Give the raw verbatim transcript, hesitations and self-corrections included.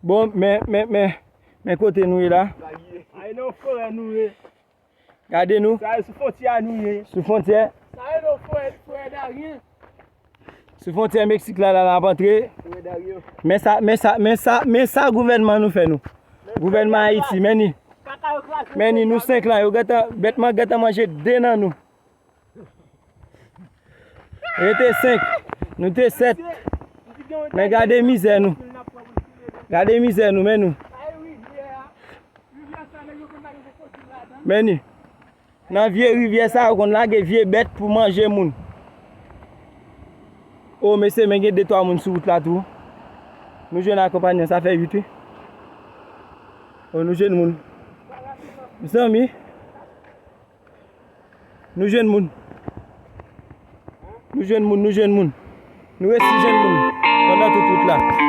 Bon, men, men, men, men kote nou ye la. Ay, nan forè nou ye. Gade nou. Sa e sou fwontyè a nou ye. Sou fwontyè. Sa e nan forè, forè Darien. Sou fwontyè Meksik la, la, la ap antre. Forè Darien. Men sa, men sa, men sa, men sa gouvènman nou fè nou. Gouvènman Ayiti, men ni. Kaka yo kraze. Men ni, nou senk lan, yo gentan, bèt mwen gentan manje de nan nou. Rete senk. Nou te sèt. Men gade mizè nou. Gade mizè nou, men nou. Men ni. Nan vye rivyè sa, yo konn lage vye bèt pou manje moun. O, mesye, men gen de twa moun sou wout la tou. Nou jwenn akonpanyè, sa fè uit, wi. O, nou jwenn moun. Mezanmi. Nou jwenn moun. Nou jwenn moun, nou jwenn moun. Nou resi jwenn moun pandan tout wout la.